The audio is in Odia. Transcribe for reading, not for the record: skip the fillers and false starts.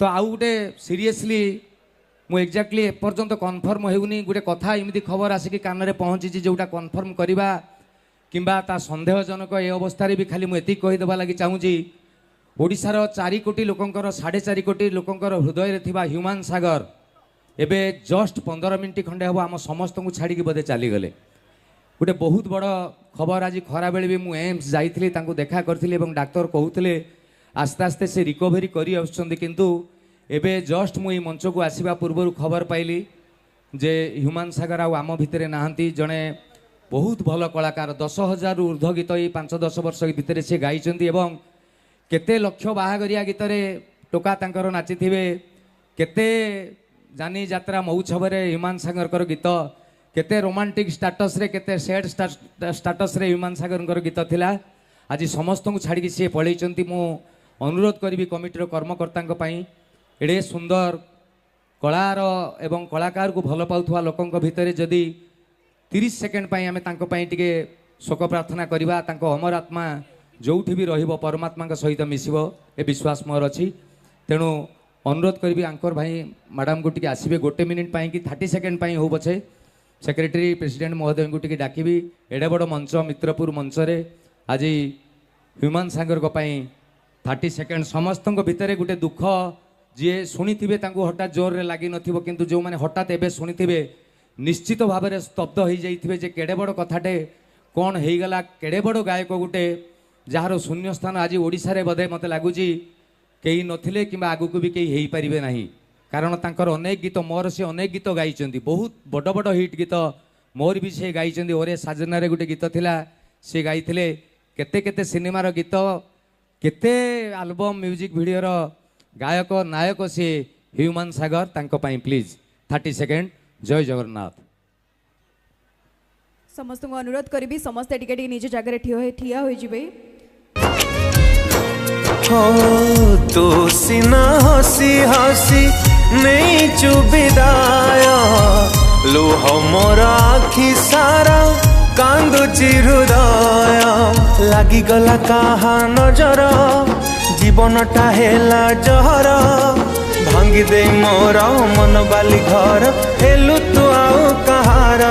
ଆଉ ଗୋଟେ ସିରିୟସଲି ମୁଁ ଏକ୍ଜାକ୍ଟଲି ଏପର୍ଯ୍ୟନ୍ତ କନଫର୍ମ ହେଉନି। ଗୋଟେ କଥା ଏମିତି ଖବର ଆସିକି କାନରେ ପହଞ୍ଚିଛି, ଯେଉଁଟା କନଫର୍ମ କରିବା କିମ୍ବା ତା ସନ୍ଦେହଜନକ। ଏ ଅବସ୍ଥାରେ ବି ଖାଲି ମୁଁ ଏତିକି କହିଦେବା ଲାଗି ଚାହୁଁଛି, ଓଡ଼ିଶାର 4 କୋଟି ଲୋକଙ୍କର, 4.5 କୋଟି ଲୋକଙ୍କର ହୃଦୟରେ ଥିବା ହ୍ୟୁମାନ ସାଗର ଏବେ ଜଷ୍ଟ 15 ମିନିଟ୍ ଖଣ୍ଡେ ହେବ ଆମ ସମସ୍ତଙ୍କୁ ଛାଡ଼ିକି ବୋଧେ ଚାଲିଗଲେ। ଗୋଟେ ବହୁତ ବଡ଼ ଖବର। ଆଜି ଖରାବେଳେ ବି ମୁଁ ଏମ୍ସ ଯାଇଥିଲି, ତାଙ୍କୁ ଦେଖା କରିଥିଲି ଏବଂ ଡାକ୍ତର କହୁଥିଲେ ଆସ୍ତେ ଆସ୍ତେ ସେ ରିକଭରି କରି ଆସୁଛନ୍ତି। କିନ୍ତୁ ଏବେ ଜଷ୍ଟ ମୁଁ ଏଇ ମଞ୍ଚକୁ ଆସିବା ପୂର୍ବରୁ ଖବର ପାଇଲି ଯେ ହ୍ୟୁମାନ ସାଗର ଆଉ ଆମ ଭିତରେ ନାହାନ୍ତି। ଜଣେ ବହୁତ ଭଲ କଳାକାର। 10,000ରୁ ଉର୍ଦ୍ଧ୍ୱ ଗୀତ ଏଇ 5-10 ବର୍ଷ ଭିତରେ ସେ ଗାଇଛନ୍ତି ଏବଂ କେତେ ଲକ୍ଷ ବାହାଘରିଆ ଗୀତରେ ଟୋକା ତାଙ୍କର ନାଚିଥିବେ, କେତେ ଯାନି ଯାତ୍ରା ମଉଛବରେ ହ୍ୟୁମାନ ସାଗରଙ୍କର ଗୀତ, କେତେ ରୋମାଣ୍ଟିକ୍ ଷ୍ଟାଟସ୍ରେ, କେତେ ସ୍ୟାଡ୍ ଷ୍ଟାଟସ୍ରେ ହ୍ୟୁମାନ ସାଗରଙ୍କର ଗୀତ ଥିଲା। ଆଜି ସମସ୍ତଙ୍କୁ ଛାଡ଼ିକି ସିଏ ପଳେଇଛନ୍ତି। ମୁଁ ଅନୁରୋଧ କରିବି କମିଟିର କର୍ମକର୍ତ୍ତାଙ୍କ ପାଇଁ, ଏଡ଼େ ସୁନ୍ଦର କଳାର ଏବଂ କଳାକାରକୁ ଭଲ ପାଉଥିବା ଲୋକଙ୍କ ଭିତରେ ଯଦି 30 ସେକେଣ୍ଡ ପାଇଁ ଆମେ ତାଙ୍କ ପାଇଁ ଟିକେ ଶୋକ ପ୍ରାର୍ଥନା କରିବା, ତାଙ୍କ ଅମର ଆତ୍ମା ଯେଉଁଠି ବି ରହିବ ପରମାତ୍ମାଙ୍କ ସହିତ ମିଶିବ, ଏ ବିଶ୍ୱାସ ମୋର ଅଛି। ତେଣୁ ଅନୁରୋଧ କରିବି ଆଙ୍କର ଭାଇ ମ୍ୟାଡ଼ାମକୁ ଟିକେ ଆସିବେ ଗୋଟେ ମିନିଟ୍ ପାଇଁ କି 30 ସେକେଣ୍ଡ ପାଇଁ ହଉ ପଛେ। ସେକ୍ରେଟାରୀ ପ୍ରେସିଡେଣ୍ଟ ମହୋଦୟଙ୍କୁ ଟିକେ ଡାକିବି। ଏଡ଼େ ବଡ଼ ମଞ୍ଚ, ମିତ୍ରପୁର ମଞ୍ଚରେ ଆଜି ହ୍ୟୁମାନ ସାଗରଙ୍କ ପାଇଁ 30 ସେକେଣ୍ଡ। ସମସ୍ତଙ୍କ ଭିତରେ ଗୋଟେ ଦୁଃଖ। ଯିଏ ଶୁଣିଥିବେ ତାଙ୍କୁ ହଠାତ୍ ଜୋରରେ ଲାଗିନଥିବ, କିନ୍ତୁ ଯେଉଁମାନେ ହଠାତ୍ ଏବେ ଶୁଣିଥିବେ ନିଶ୍ଚିତ ଭାବରେ ସ୍ତବ୍ଧ ହେଇଯାଇଥିବେ ଯେ କେଡ଼େ ବଡ଼ କଥାଟେ କ'ଣ ହେଇଗଲା। କେଡ଼େ ବଡ଼ ଗାୟକ ଗୋଟେ, ଯାହାର ଶୂନ୍ୟସ୍ଥାନ ଆଜି ଓଡ଼ିଶାରେ ବୋଧେ ମୋତେ ଲାଗୁଛି କେହି ନଥିଲେ କିମ୍ବା ଆଗକୁ ବି କେହି ହେଇପାରିବେ ନାହିଁ। କାରଣ ତାଙ୍କର ଅନେକ ଗୀତ ମୋର, ସେ ଅନେକ ଗୀତ ଗାଇଛନ୍ତି, ବହୁତ ବଡ଼ ବଡ଼ ହିଟ୍ ଗୀତ ମୋର ବି ସେ ଗାଇଛନ୍ତି। ଓରେ ସାଜନାରେ ଗୋଟେ ଗୀତ ଥିଲା, ସେ ଗାଇଥିଲେ। କେତେ କେତେ ସିନେମାର ଗୀତ, କେତେ ଆଲବମ୍ ମ୍ୟୁଜିକ୍ ଭିଡ଼ିଓର ଗାୟକ ନାୟକ ସିଏ ହ୍ୟୁମାନ ସାଗର। ତାଙ୍କ ପାଇଁ ପ୍ଲିଜ୍ 30 ସେକେଣ୍ଡ। ଜୟ ଜଗନ୍ନାଥ। ସମସ୍ତଙ୍କୁ ଅନୁରୋଧ କରିବି, ସମସ୍ତେ ଟିକେ ଟିକେ ନିଜ ଜାଗାରେ ଠିଆ ହୋଇଯିବେ। ହୋ, ତୁ ସିନା ହସି ହସି ନେଇଛୁ ବିଦାୟ, ଲୁହ ମୋର ଆଖି ସାରା, କାନ୍ଦୁଛି ହୃଦୟ। ଲାଗିଗଲା କାହା ନଜର, ଜୀବନଟା ହେଲା ଜହର। ଭାଙ୍ଗି ଦେଇ ମୋର ମନ ବାଲି ଘର, ହେଲୁ ତୁ ଆଉ କାହାର।